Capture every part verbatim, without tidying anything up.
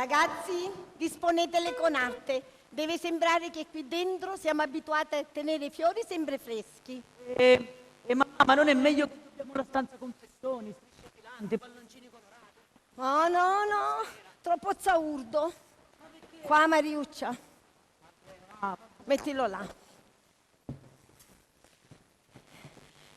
Ragazzi, disponetele con arte. Deve sembrare che qui dentro siamo abituati a tenere i fiori sempre freschi. Eh, eh, mamma, ma non è meglio che dobbiamo la stanza confezioni, strisce filanti, palloncini colorati? No, no, no, troppo zaurdo. Qua, Mariuccia. Mettilo là.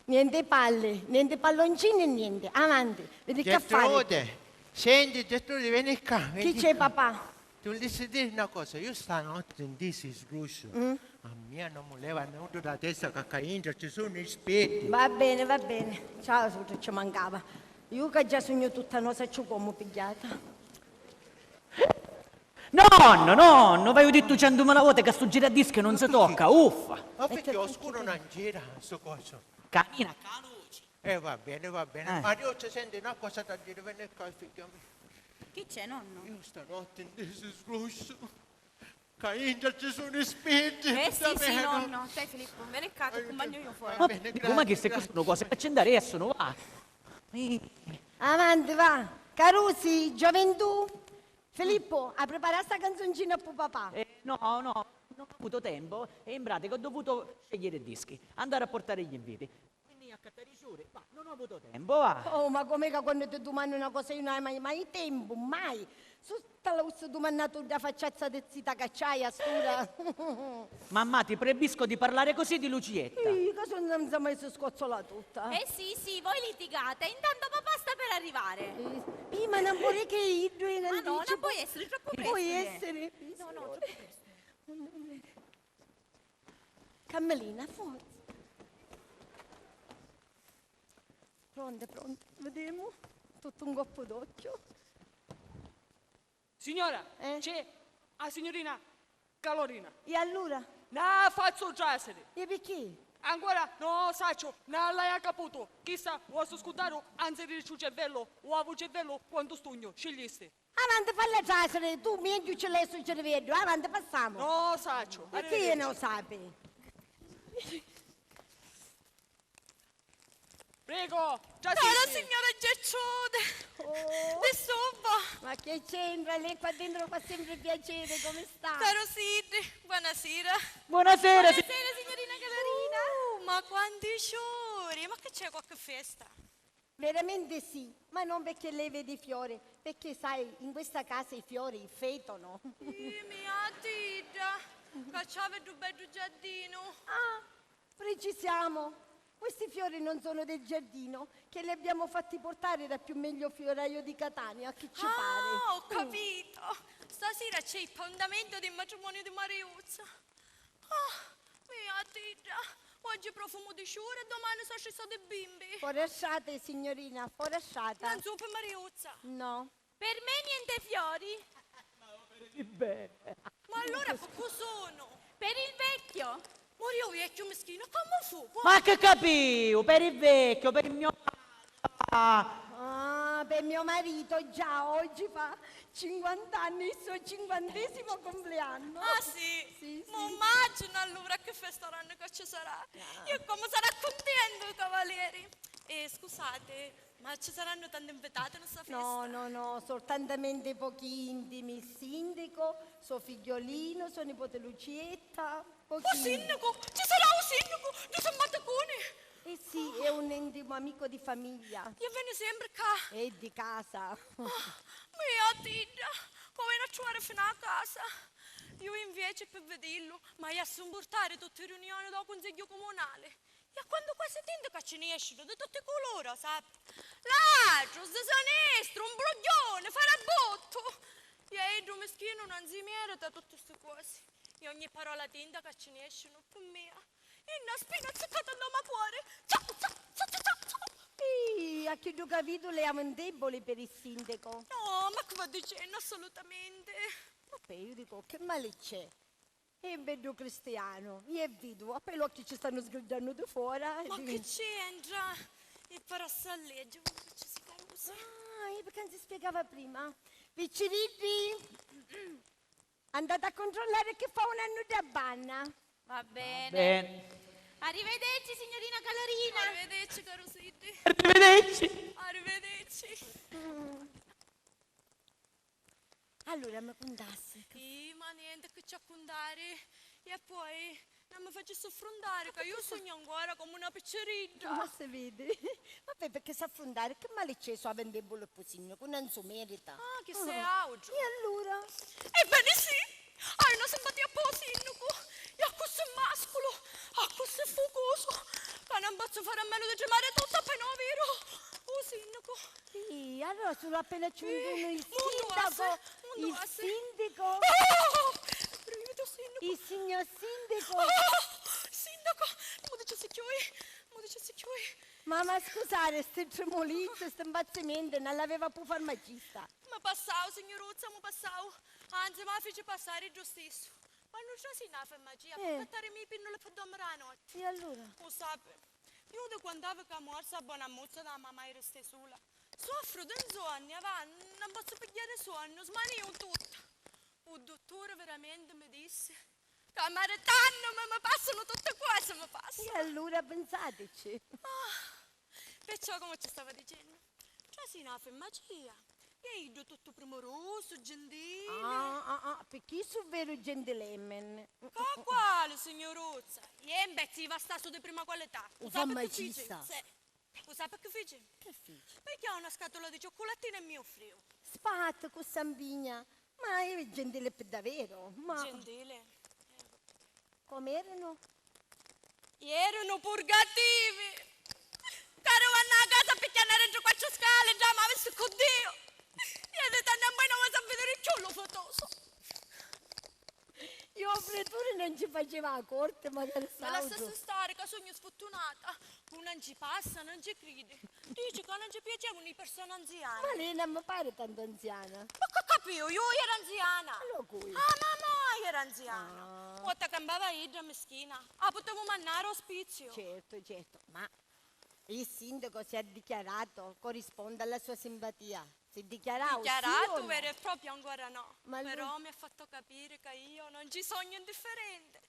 Niente palle, niente palloncini e niente. Avanti, vedi che a fare. Gertrude, senti, Gertrude, vieni qua, vedi qua. Chi c'è, papà? Ti vulissi diri na cosa, io stanotte ntisi sgrusciu. Mm? A mia non mi leva nulla da testa ca ccà intra ci sono i spiriti. Va bene, va bene. Ciao, solo ci mancava. Io che già sogno tutta, non saccio come pigliata. Nonno, nonno, v'haiu dittu centumila voti ca stu giradischi non si tocca, uffa! Ma perché oscuro non gira sto coso? Camina, ca luci. Eh, va bene, va bene. Eh. Mariuccia, senti, una cosa da dire, veni qua, figlio mio. Chi c'è, nonno? Io stanotte ntisi sgrusciu. Ca intra ci sono i spiriti. Eh, sì, sì, nonno. Dai, Filippo, veni qua, ti accumpagno io fuori. Ma dico, ma chi sta, queste sono cose che ci interessano, va. Eh. Avanti, va. Carusi, gioventù. Filippo, hai preparato sta canzoncina a pu papà? Eh, no, no, non ho avuto tempo. E in pratica ho dovuto scegliere i dischi, andare a portare gli inviti. Quindi accattare i fiori, ma non ho avuto tempo, va. Oh, ma com'è che quando ti domando una cosa io non hai mai, mai tempo, mai? Su sta la ussa domandata da facciazza di zita cacciaia, stura. Mamma, ti proibisco di parlare così di Lucietta. Ih, che sono senza mai si scozzola tutta. Eh sì, sì, voi litigate, intanto papà sta per arrivare. Ih, ma non vorrei che i due non... Ma no, non può essere, troppo presto. Può essere. No, no, troppo presto. Cammellina, forza. Pronte, pronte, vediamo. Tutto un colpo d'occhio. Signora, eh? C'è a signorina Calorina. E allura? Na fazzu trasiri. E perché? Ancora no saccio, non l'hai caputo. Chissa vuoi scudare, anzi, dici cervello, o avu cervello quanto stugno, sceglisti. Avanti, falla trasiri, tu meglio ce l'hai sto cervello, avanti, passiamo. No saccio. E chi non lo sa? Prego, trasiti. Cara signora Gertrude, oh, di subba. Ma che c'entra? Lei qua dentro fa sempre piacere, come sta? Caro Sidri, buonasera. Buonasera, si- Buonasera, signorina Catarina. Uh, ma quanti fiori, ma che c'è, qualche festa? Veramente sì, ma non perché lei vede i fiori, perché sai, in questa casa i fiori fetono. Ih, mia zita, ca c'avi ddu beddu giardinu. Ah, precisiamo, questi fiori non sono del giardino, che li abbiamo fatti portare dal più meglio fioraio di Catania, che ci pare. Ah, ho capito! Stasera c'è il appuntamento del matrimonio di Mariuzza. Ah, mia zita, oggi profumo di ciuri e domani so strissò di bimbi. Fuori strada, signorina, fuori strada. Non so per Mariuzza. No. Per me niente fiori. Ma allora per cu sono? Per il vecchio. Muriu viecchiu mischinu, comu fu? Ma che capiu? Per il vecchio, per il mio... Ah, per mio marito, già, oggi fa cinquanta anni il suo cinquantesimo compleanno. Ah, sì? Sì, sì. Mo immagino allora che festa grande che ci sarà. Ah. E come sarà contento il cavaliere. E scusate, ma ci saranno tanti invitati a sta festa? No, no, no, soltanto pochi intimi, il sindaco, suo figliolino, sua nipote Lucietta, pochi. Oh, sindaco! Ci sarà un sindaco! Giuseppe Mattaconi! Eh sì, è un intimo amico di famiglia. E viene sempre qua. È di casa. Oh, mia zita, come viene a trovare fino a casa? Io invece per vederlo, ma io a supportare tutte le riunioni del consiglio comunale. E a quantu quasi tinti ca ci ne escinu di tutti i culura, sapi? Ladru, sinistra, un brugghiuni, farabuttu! E iddu mischinu non si merita tutti sti cosi. E ogni parola tinta ca ci ne escinu pi mia è na spina azziccata nta u me cuori. Ciao, ciao, ciao, ciao, ciao, ciao. Ih, a chiddu capitulu è un debole per il sindaco. No, ma chi va dicennu? Assolutamente. Vabbè, io dico, che male c'è? È un beddu cristianu, iè vidu, appena l'occhi ci stannu sgriddannu di fora. Ma chi c'entra? E però sta legge, ma chi ci si causa? Ah, e perché non si spiegava prima? Picciriddi, andate a controllare che fa un anno di abbanna. Va bene. Bene. Arrivederci, signorina Calorina. Arrivederci, caro Siddi. Arrivederci. Arrivederci. Mm. Allura mi cuntassi. Ih, ma nenti chi c'è a cuntari. E poi, non mi facissi affruntari, ca io sugnu ancora comu na picciridda. Ma si vidi. Vabbè, perché s'affruntari, che mali c'è su avendebulu ppu sinnicu, non su merita. Ah, chi sei autru. E allura? Ebbene sì! Hai una simpatia ppo sinnicu! E accussì masculu, accussì fucusu, ca non pozzu fari a menu di trimari tuttu appena u viru u sinnicu. Sì, allora sulu appena ci vunu il sindaco, il sindaco, il signor sindaco. Oh! Sindaco, non mi dici cchiù, non mi dici cchiù. Ma, ma scusare, sti tremulizzi, sti impazzimenti, non l'aveva ppu farmacista. Mi passau, signuruzza, mi passau. Anzi, ma fici passari iddu stissu. Quannu trasi na farmacia, eh, p'attattari mi pinnuli pi dormiri a notti. E allura? U sapi, iu di quant'avi ca muorsi a bona muzza da mamma iri stai sula. Soffru di nsonni, avà, non pozzu pigghiari suonnu, smaniu tutta. U dutturi veramenti mi dissi ca maritannumi mi passanu tutti cosi, mi passanu. E allura pinsatici. Ah, perciò, comu ci stava dicennu, trasi na farmacia, e iddu tuttu primurusu, gentili. Ah, ah, ah, picchì su veru gentilemini. Ca quali, signuruzza? Iè, imbezzi, iva sta su di prima qualità. U farmacista? Sì. U sapi chi fici? Chi fici? Picchiau na scatula di ciucculattini e mi uffriu. Spatu cu Sampigna, ma è gentile pi daveru, ma... Gentile? Com'eranu? Eranu purgativi! Ca arrivannu a casa picchiannu arentra quattru scali, già m'avissi cu Diu! E di tannu in poi non mi sa vidiri cchiù lu futusu! Io, u preturi non ci faceva a corte, magari... Ma lassi stari, ca sugnu sfuttunata. Cu non ci passa, non ci cridi. Dici ca non ci piacevanu i persone anziane. Ma lei non mi pare tanto anziana. Ma che capiu? Io era anziana. Allora cui? Ah, mamma era anziana. Ah. Quantu campava idda, mischina. A potevu mannari ospizio. Certo, certo, ma il sindaco si è dichiarato, corrisponde alla sua simpatia. Si dichiarau, sì o no? Dichiaratu veru e propriu ancora no. Ma lui... Però mi ha fatto capire ca io non ci sognu indifferente.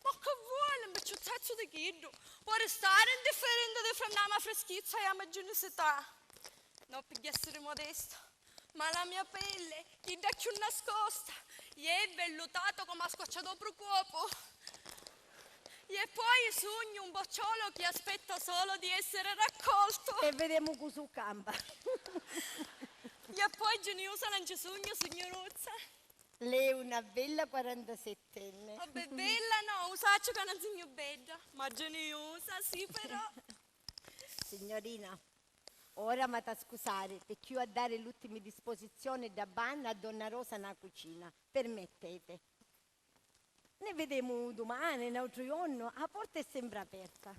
Ma chi voli, un picciuttazzu di chiddu pò ristari indifferente di fra na ma freschizza e a ma giunisità? No pi essiri modesta, ma la mia pelle, chidda cchiù nascosta, iè vellutata comu a squaccia dô prucopu. E poi sugnu un bocciolo chi aspetta solo di essere raccolto. E vedemu cu su campa. E poi geniusa non ci sugnu, signuruzza. Lei è una bella quarantasettenne. Vabbè, bella no, u sacciu ca non sugnu bedda, ma geniusa sì, però. Signorina, ora m'hata scusari, picchì iu a dari l'uttimi disposizioni dda banna a donna Rosa nâ cucina. Permettete. Ne vedemu dumani, n'autru jornu, a porta è sempre aperta.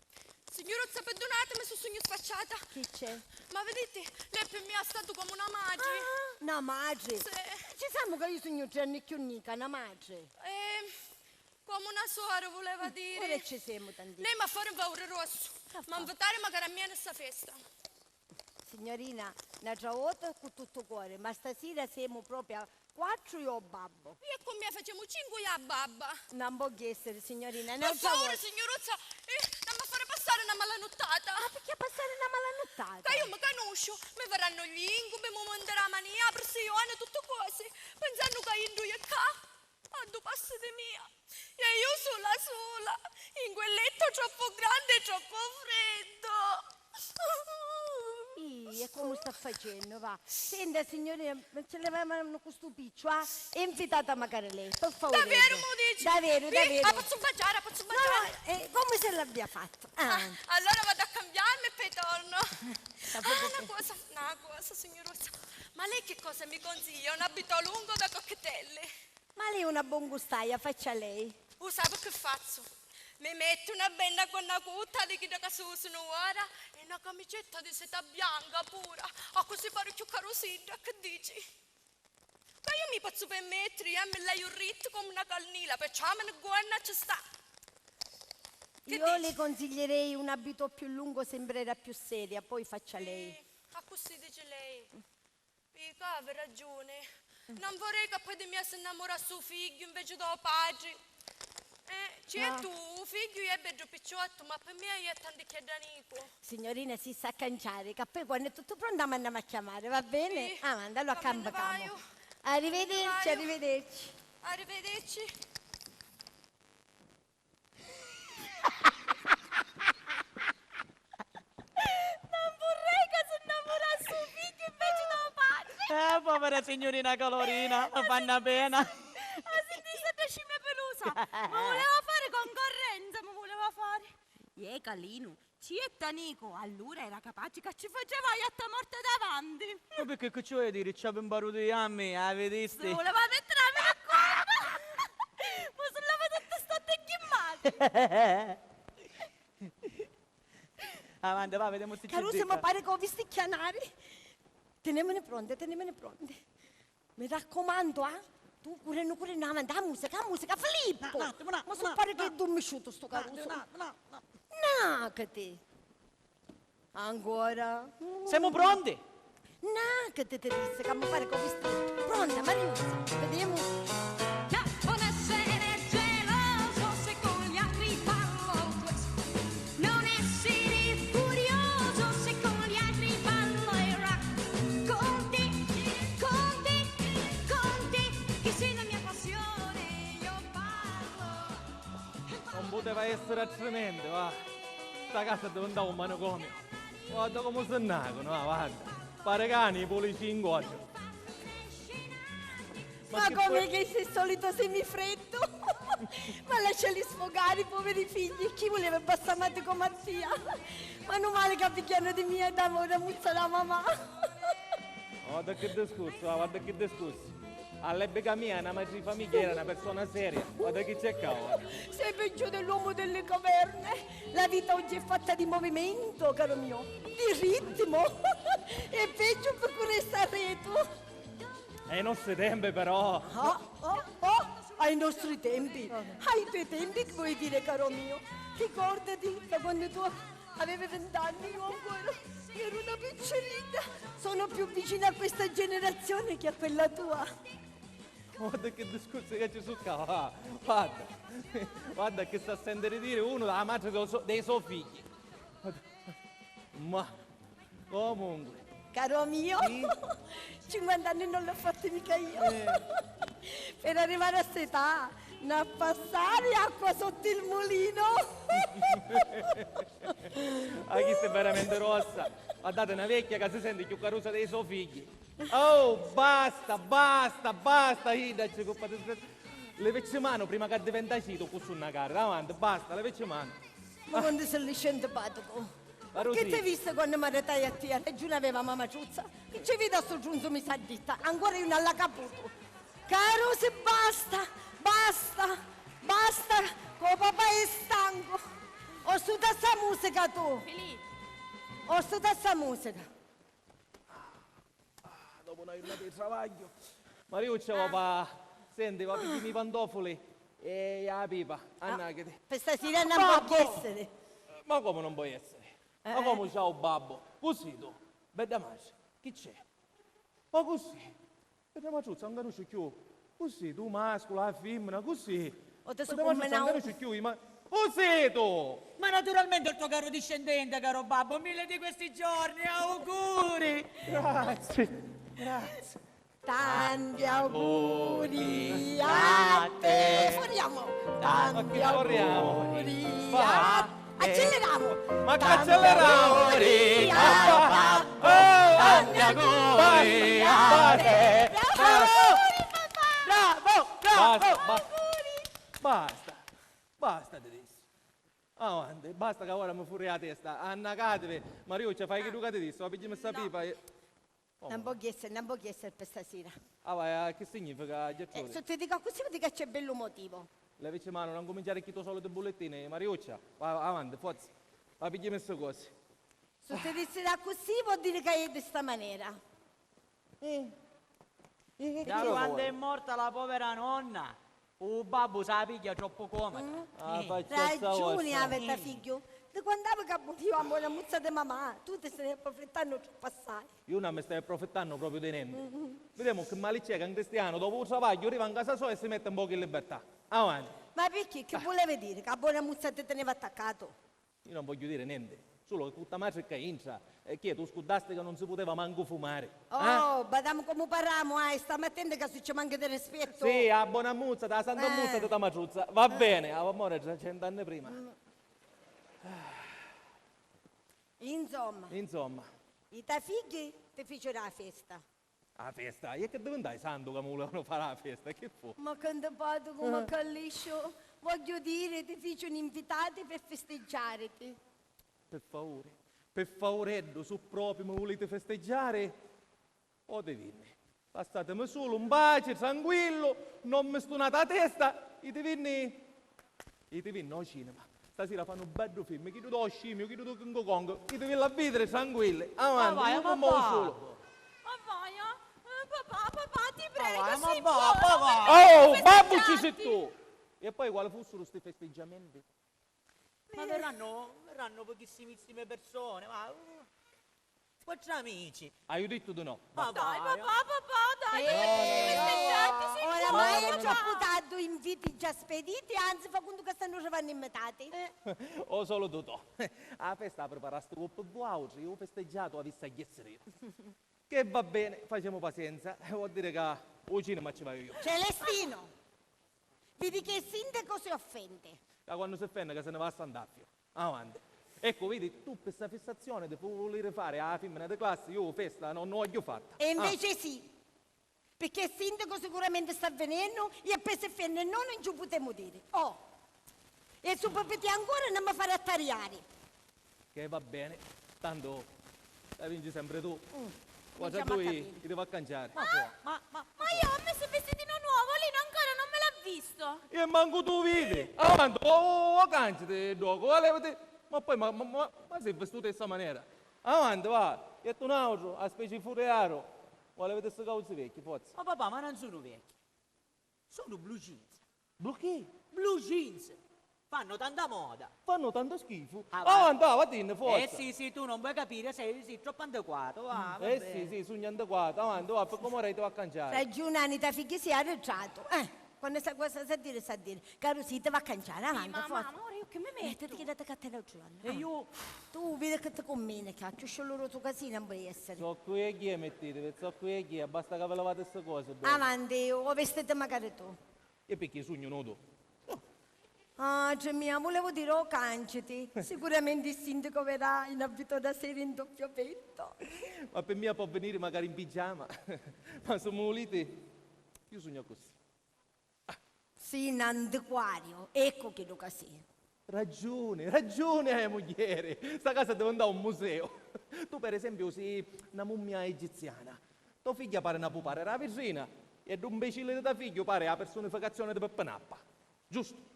Signuruzza, pirdunatimi su sugnu sfacciata. Chi c'è? Ma viditi, lei pi mia è statu comu na matri. Ah, na matri? Sì. Ci samu ca iu sugnu tri anni cchiù nica, na matri. Ehm, comu na sora, vuleva diri. Ora ci semu, tanti. Lei m'ha fari un favuri rossu. M'ha invitari macari a mia nni sta festa. Signorina, n'atra vota cu tuttu cori, ma stasira semu propria quattru iu o babbu. E cu mia facemu cincu iu a babba. Non pò essiri, signorina, n'atra vota. Signuruzza, eh, non mi fari passari na mala nuttata. Ma picchì passari na mala nuttata? Ca iu mi canusciu, mi verrannu gli incubi, mi muntirà a mania, a pressioni, tutti cosi, pensannu ca iddu è ccà. A du passi di mia, e iu sula sula, in quel letto troppo grande e troppo freddo. Ih, e comu sta facennu, va? Senta, signorina, ma ci levemu cu stu picciu, ah? E invitata macari lei, per favore. Daveru mu dici? Daveru, daveru. La pozzu baciari, la pozzu baciari? No, no, eh, come se l'abbia fatto. Ah. Ah, allora vado a cambiarmi e poi torno. Ah, una cosa, una cosa, signor Rosa. Ma lei che cosa mi consiglia? Un abito lungo da cocktail? Ma lei una bongustaia, faccia lei. U sapi chi fazzu? Mi mettu na bedda gonna curta di chidda ca s'usunu ora e na camicetta di seta bianca pura, accussì paru cchiù carusidda, chi dici? Ca iu mi pozzu permettiri, iu mi l'haiu rittu comu na cannila, perciò a mani gonna ci sta. Chi dici? Io le consiglierei un abito più lungo, sembrerà più seria, poi faccia lei. Eh, accussì dici lei. Picca, havi ragiuni. Non vorrei ca poi di mia si nnamurassi u figghiu inveci dô patri. Eh, certu, u figghiu è beddu picciottu, ma pi mia è tanticchiedda nicu. Signorina, si sa canciari, ca poi quannu è tuttu prontu a mannamu a chiamari, va bene? Sì, avanti, allora campitamu. Arrivederci, arrivederci. Arrivederci. Non vorrei che si innamorassi un figlio invece di un padre. Ah, povera signorina Colorina, mi fanno pena. Ah, sì, ti sei da scimmia pelosa. Ma voleva fare concorrenza, ma voleva fare. Ie, Calinu, ci è Tanico, allora era capace che ci faceva a jatta morta davanti. Ma perché che ci vuoi dire? Ci avevo un paro di anni, ah, vedisti? Se voleva mettere a me d'accordo. Ma se lava tutte sta tecchimate. Avanti, va, vediamo se ci Caruso, mi pare che ho visto chianare. Tenemone pronte, tenemone pronte. Mi raccomandu, ah? Tu currennu, currennu, avanti, a musica, a musica, Filippo! Un attimo, un attimo, ma su pare che è dummisciuto sto Caruso. Un attimo, un attimo, un attimo. Nacati! Ancora? Siamo pronti? Nacati, ti disse, che mi pare che ho visto. Pronta, Mariuzza, vediamo. Già, buonasera, geloso, se con gli altri parlo, questo. Non essere furioso se con gli altri parlo e rap. Con te, con te, con te, che sei la mia passione, io parlo. Non poteva essere altrimenti, va. Sta casa è diventata un manicomio. Guarda come si annacano, va, guarda. Pare cani i polizii in goccia. Ma come che sei solito semifreddo? Ma lasciali sfogare i poveri figli, chi voleva bassamati come a tia? Meno male che abbigliano di mia ed amore, muzza la mamma. Guarda che discorso, ah, guarda che discorso. All'epoca mia una madre di famiglia era una persona seria. Guarda chi c'è qua, guarda. Sei peggio dell'uomo delle caverne. La vita oggi è fatta di movimento, caro mio, di ritmo. È peggio per cui resta arreto. Ai nostri tempi, però. Ah, oh, oh, ai nostri tempi. Ai tuoi tempi, che vuoi dire, caro mio? Ricordati da quando tu avevi vent'anni, io ancora ero una piccerina. Sono più vicina a questa generazione che a quella tua. Guarda che discorsi che ci su qua, va. Guarda, guarda che sta a sentire dire uno della madre dei so, dei so figli. Ma, comunque. Caro mio, sì? Cinquanta anni non l'ho fatti mica io. Eh. Per arrivare a st'età, n'ha passare acqua sotto il mulino. Ah, questa è veramente rossa. Guardate, una vecchia che si sente più carusa dei suoi figli. Oh, basta, basta, basta, idda, ci coppate. Levecci manu prima che diventa cito, cu su na cara, avanti, basta, levecci manu. Ma quantu sei antipatico. Ma chi ti visti quannu m'arritai a tia? Ragiuni aveva mamma Ciuzza. Chi ci vidi a stu giunzu mi s'ha ditta, ancora io non l'ha caputu. Carusi, basta, basta, basta, co papà è stanco. Ho stuta sta musica tu. Filì. Ho stuta sta musica. Ah, dopu na jurnata di travagghiu. Mariuccia, va, senti, va, pigghiami i pantofoli e a pipa, annacati. Pi stasira non può essere. Ma come non può essere? Ma come c'ha u babbo? Cusì tu, bedda matri, chi c'è? Ma cusì? Bedda matruzza, non canusci cchiù. Cusì tu, masculu, a fimmina, cusì. O te su combinau. Cusì tu! Ma naturalmente il tuo caro discendente, caro babbo, mille di questi giorni, auguri! Grazie, grazie. Tanti auguri a te! Foriamo! Tanti auguri a te! Acceleramu! Ma che acceleramu? Tanti auguri a babbo! Tanti auguri a te! Bravo! Bravo! Bravo! Basta, basta. Basta, basta, ti dissi. Avanti, basta che ora mi furri la testa. Annacatevi. Mariuccia, fai chiddu ca ti dissi, va, pigghiami sta pipa e... Non può essere, non può essere per stasera. Ah, vai, ah, che significa, Gertrude? Eh, se ti dico così, vuol dire che c'è bello motivo. Levecci manu, non cominciare chi tu soliti bullettini, Mariuccia. Va, avanti, forza. Va, pigghiami sti cosi. Se ti dissi da così, vuol dire che è di sta maniera. Eh. Eh, da quando è morta la povera nonna, u babbu sa pigghia troppu comoda. Mm. Ah, eh. Ragiuni avete, figghiu. Di quando havi caputu io a bona muzza di mamà, tu ti stai approfittannu troppu assai. Io non mi stai approfittannu proprio di niente. Mm-hmm. Vediamo che mali c'è che un cristiano dopo un travaglio arriva in casa sua e si mette un poco in libertà. Avanti. Ma perché? Che vulevi dire? Che a bona muzza ti teneva attaccato? Io non voglio dire niente. Sulu ca cu ta matri ccà intra, e chi è, tu scuddasti ca non si puteva mancu fumari? Oh, eh? Badamu comu parramu, ah, e stamu attenti ca si ci manca di rispettu. Sì, a bona muzza, ta santa muzza di ta matruzza. Va bene, av'amore già cent'anni prima. Mm. Insomma. Insomma. I ta figghi ti ficiru a festa. A festa? E che divintai santu ca mi vulevanu fari a festa? Che fu? Ma che antipaticu, ma che lisciu! Vogghiu diri, ti ficiunu invitati pi fistiggiariti. Pi favuri, pi favureddu, su propriu mi vuliti fistiggiari? O ti vinni, lassatimi sulu, 'n paci, tranquillu, non mi stunati a testa, i ti vinni I ti vinni ô cinema. Stasira fannu beddu film, chiddu dô scimiu, chiddu dô King Kong. I ti villi a vidiri tranquilli. Avanti, ma vai, iu ma mi movu sulu. Ma vai, eh, papà, papà, ti prego, ma vai, ma va, ma va. Oh, babbu ci si tu! E poi quali fussuru sti festeggiamenti? Ma verranno, verranno pochissimissime persone, ma, uh. Quattru amici. Haiu dittu di no. Ma dai, papà, papà, dai, eh, che festeggiati, si oramai è troppu tardi, inviti già spediti, anzi, fa contu che stannu arrivannu invitati. Eh. O solu tu to. A festa la priparasti cu pi vuautri, u festeggiatu avissi a ghessiri io. Che va bene, facemu pazienza, vuol dire ca u cinema ci vaiu io. Celestino! Vidi che il sindaco si offende. Ca quannu si offende ca se ne va a Sant'Affiu. Avanti. Ecco, vidi, tu pi sta fissazioni di vuliri fari a fimmina di classi, iu festa non, non vogghiu fatta. E invece sì, perché il sindaco sicuramente sta venennu e pi si offende noi non ci putemu diri. Oh! E su pipiti ancora non mi fari attariari. Che va bene, tanto la vinci sempre tu. Mm. Quasi a dui ti va a canciari. Ma, ma, ma, ma io ho messo il vestitino nuovo, Lino ancora non me l'ha visto. E mancu tu vidi. Avanti, o, o, o canciti ddocu, o levati. Ma poi, ma, ma, ma, ma sei vestuto di sta maniera? Avanti, va, jettu un altro, a specie di furearu. O levati sti cauzi vecchi, forza. Ma papà, ma non sono vecchi. Sono blue jeans. Blu chi? Blue jeans. Fanno tanta moda. Fanno tanto schifo. Ah, va. Avanti, va, vatinni, forza. Eh sì, sì, tu non vuoi capire, sei, sì, troppo antiquato, va, va bene. Eh sì, sì, sugnu antiquatu, avanti, va, pi comu ora ti va a canciari. Ragiuni, ta figghi si arretratu. Eh, quannu sta cosa sa diri, sa diri. Caru sì, ti va a canciari, avanti, forza. Sì, ma, ma ora io che mi metto? Mettiti chidda ti cattela giorno. E io? Tu vidi che ti cummini, ca cchiù sciulurutu ca si non puoi essere. Zoccu e ghie mettitevi, zoccu e ghie, basta ca vi lavati sti cosi, bene. Avanti, o vestiti magari tu. E picchì sugnu nudu? Ah, Dio mio, vulevo dire, o canciti. Sicuramente il sindaco verrà in abito da sera in doppio petto. Ma pi mia pò veniri macari in pigiama. Ma si mi vuliti, iu sugnu accussì. Ah. Sì, n'antiquario, ecco chiddu ca sì. Ragiuni, ragiuni hai a mugghieri. Sta casa è diventata un museu. Tu, per esempiu, si na mummia egiziana. To figghia pari na pupara di a vitrina e ddu 'mbecilli di ta figghiu pari a persunificazioni di Pippi Nappa. Giustu?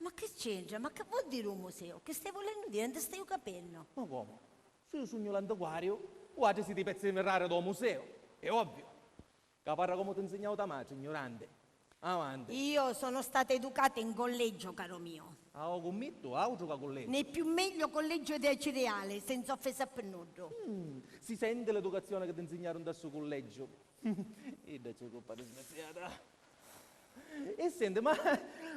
Ma chi c'entra? Ma chi vuol dire un museo? Chi stai vulennu diri? Nun ti staiu capennu. Ma comu? Si iu sugnu l'antiquariu, vuatri siti i pezzi di mirrari dô museu. È ovvio. Ca parra comu ti nsignau ta matri, ignuranti. Avanti. Io sono stata educata in collegio, caro mio. Ah, o cummittu, autru ca culleggiu. Nel più meglio collegio di Acireale, senza offesa pi nuddu. Mm, si senti l'educazioni ca ti nsignaru nta ssu culleggiu. Idda c'è cuppa disgraziata. E senti, ma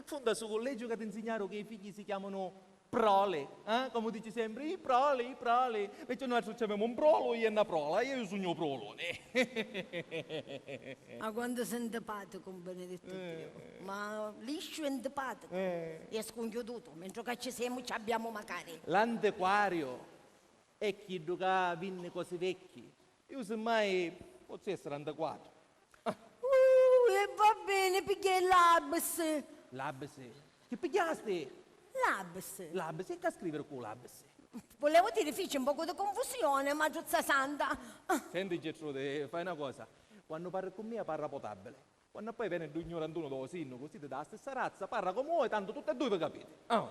fu nta ssu culleggiu ca ti nsignaru ca i figghi si chiamanu proli, eh? Comu dici sempri, i proli, i proli. Perciò nuatri ci avemu un prolu e na prola, e iu sugnu u proluni. Ma quantu sei antipaticu, benedettu Diu. Ma lisciu e antipaticu. Eh. E scunchiudutu, mentri ca ci semu, ci abbiamo macari. L'antiquario è chiddu ca vinni cosi vecchi. Iu simmai pozzu essiri antiquatu. Ah. Uh, e va bene, pigghiai l'abisi. L'abisi? Chi pigghiasti? L'abisi. L'abisi? E ca scriviri cu l'abisi? Volevo dire, fici un poco di confusione, ma Giuzza Santa. Ah. Senti, Gertrude, fai na cosa. Quannu parri cu mia, parra potabili. Quannu poi veni ddu gnurantuno dô sinnucu, siti dâ stissa razza, parra comu voi, tantu tutti e dui vi capiti. Ah.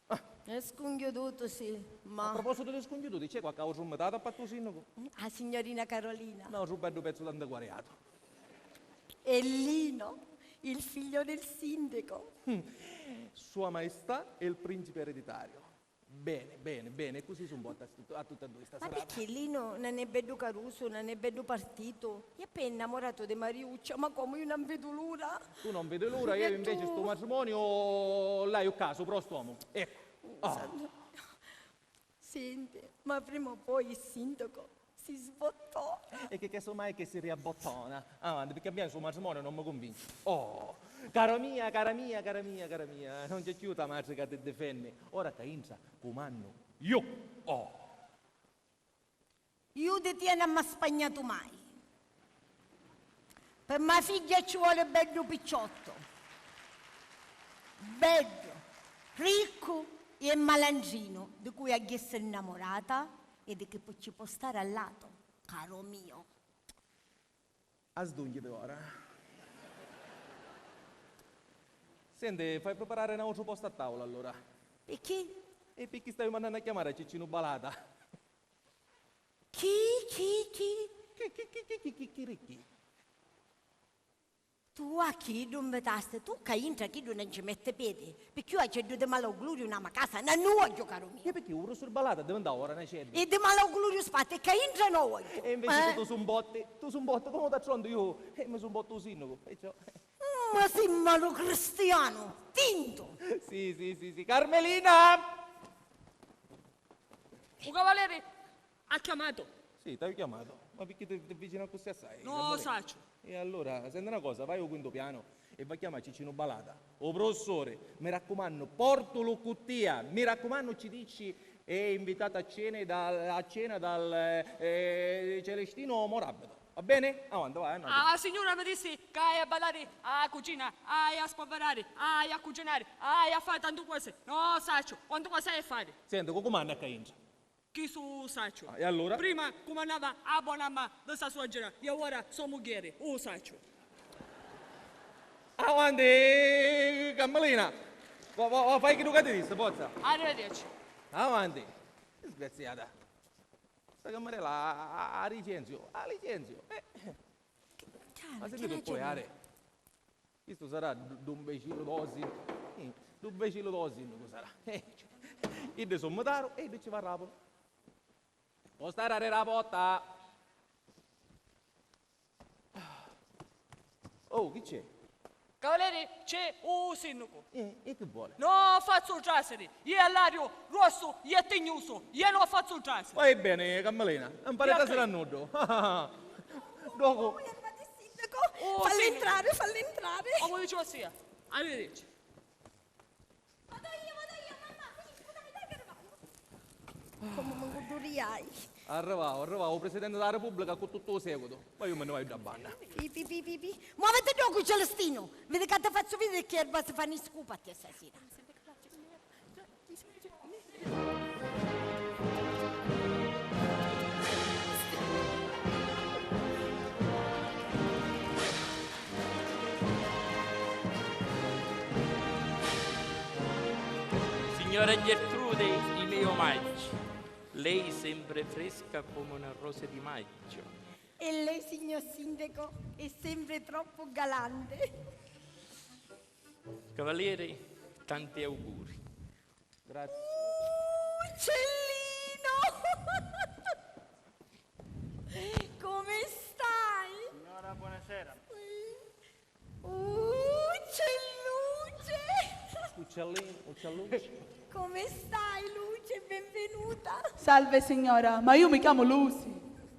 Ah. È scunchiudutu, sì, ma... A propositu di scunchiuduti, c'è qualche autru nvitatu a parti dû sinnucu? A signorina Carolina. N'autru beddu pezzu d'antiquariatu. E Lino, il figlio del sindaco. Sua Maestà è il principe ereditario. Bene, bene, bene, e così si 'mbotta a tutti e due stasera. Ma perché Lino non è beddu carusu, non è beddu partitu? E poi è innamorato di Mariuccia, ma come, io non vedo l'ora. Tu non vedi l'ora, io invece sto matrimonio l'haiu ccà, su prostomu. Ecco. Oh. Senti, ma prima o poi il sindaco si sbottona. E che casomai che si riabbottona. Avanti, perché a mia sul matrimonio non mi convince. Oh, cara mia, cara mia, cara mia, cara mia, non c'è più ta matri ca ti difenni. Ora ca intra, cumannu io. Oh. Iu di tia non m'ha spagnatu mai. Pi ma figghia ci voli beddu picciottu, beddu, riccu e malandrinu, di cui agghiessi nnamurata e di chi pu-, ci pò stari a latu, caru mio. A sdunghiti ora. Senti, fai priparari n'autru postu a tavula allura. Picchì? E picchì stavi mannannu a chiamari a Ciccinu Balata? Chi, chi, chi? Chi, chi, chi, chi, chi, chi, chi, chi? Tu a chiddu nvitasti? Tu ccà intra chiddu non ci metti pedi, picchì iu a chiddu di malauguriu na ma casa non nni vogghiu, caru mio. E picchì u russu di Balata addivintau ora na cedda? E di malauguriu spatti, ccà intra non vogghiu. E inveci tu, tu sumbotti, tu sumbotti, comu t'attrondu iu, e mi sumbottu u sinnacu, perciò. Ma si malu cristianu, tintu! Sì, sì, sì, sì. Carmelina! U cavalieri ha chiamatu. Sì, t'haiu chiamatu. Ma picchì ti, ti vicinu accussì assai? No, Carmelina? Sacciu. E allura, senti na cosa, vai ô quintu pianu e va a chiamari Ciccinu Balata. U prufussuri, mi raccumannu, portulu cu tia. Mi raccumannu, ci dici, è invitatu a cena dal, a cena dal, eh, Celestino Morabito. Va bene? Avanti, vai, annati. A signura mi dissi ca haiu a balari a cucina, haiu a spolverari, haiu a cucinari, haiu a fari tantu cosi. No sacciu quantu cosi haiu a fari. Senti, cu cumanna ccà intra? Chistu u sacciu. Ah, e allura? Prima cumannava a bona mamma di sta suocera, e ora so mugghieri, u sacciu. Avanti, Carmelina! Va, va, va, fai chiddu ca ti dissi, forza! Arrivederci. Avanti! Disgraziata! Sta cammarella a, a, a licenziu, a licenziu! Eh. Ma senti tu poi, Are? Chistu sarà d-, d-un vecillu do sinnacu. Eh, d-un vecillu do sinnacu sarà. Eh, iddi su mutaru e iddi ci varrapunu. Pò stari arreri a porta. Oh, chi c'è? Cavalieri, c'è u sinnacu. Eh, e chi voli? No fazzu trasiri. Iu all'ariu rossu, iu tignusu, iu non fazzu trasiri. Vai bene, Carmelina, non pari trasiri a nuddu. Dopo. Falli entrare, falli entrare. Arrivederci. Arrivederci. Vado io, vado io, mamma. Scusami, dai che arrivavo. Come mi cuduriai. Arrivau, arrivau u Presidente della Repubblica cu tuttu u seguitu. Ma io me ne vado da banna. Pi, pi, pi, pi, pi. Muoviti docu, Celestino! Vedi ca ti fazzu vidiri chi erba si fannu i scupati stasira. Signora Gertrude, i miei omaggi. Lei sempre fresca come una rosa di maggio. E lei, signor sindaco, è sempre troppo galante. Cavaliere, tanti auguri. Grazie. Uccellino! Come stai? Signora, buonasera. Uccellino! Uccellino, uccellino. Come stai, Luce? Benvenuta. Salve, signora, ma io mi chiamo Lucy.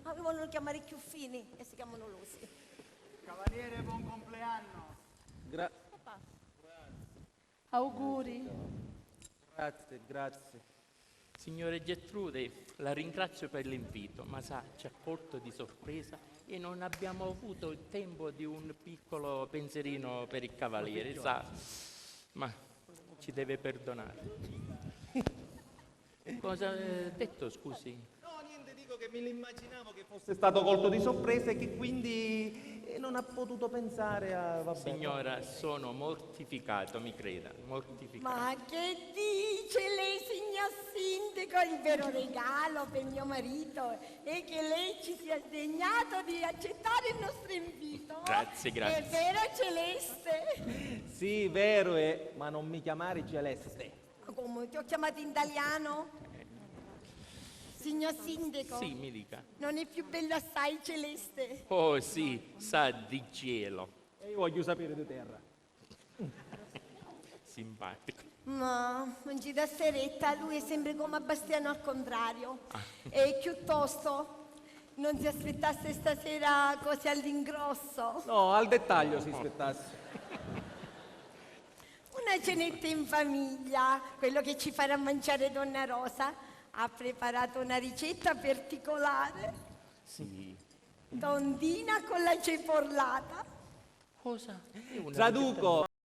Ma mi vogliono chiamare chiù fini e si chiamano Lucy. Cavaliere, buon compleanno. Gra- Auguri. Grazie, grazie. Signore Gertrude, la ringrazio per l'invito, ma sa, ci ha colto di sorpresa e non abbiamo avuto il tempo di un piccolo pensierino per il cavaliere, sa, ma ci deve perdonare. Cosa ha detto, scusi? No, niente, dico che mi l'immaginavo che fosse stato colto di sorpresa e che quindi, eh, non ha potuto pensare a, vabbè. Signora, sono mortificato, mi creda, mortificato. Ma che dice lei, signor sindaco? Il vero regalo per mio marito è che lei ci sia sdegnato di accettare il nostro invito. Grazie, grazie. È vero, Celeste? Sì, vero è, ma non mi chiamare Celeste. Ma come, ti ho chiamato in italiano? Signor sindaco, sì, mi dica. Non è più bello assai Celeste? Oh, sì, sa di cielo. E io voglio sapere di terra. Simpatico. Ma non ci dà retta, lui è sempre come a Bastiano al contrario. E piuttosto non si aspettasse stasera cose all'ingrosso. No, al dettaglio si aspettasse. Una cenetta in famiglia, quello che ci farà mangiare donna Rosa ha preparato una ricetta particolare. Sì. Tondina con la ceporlata. Cosa? Traduco.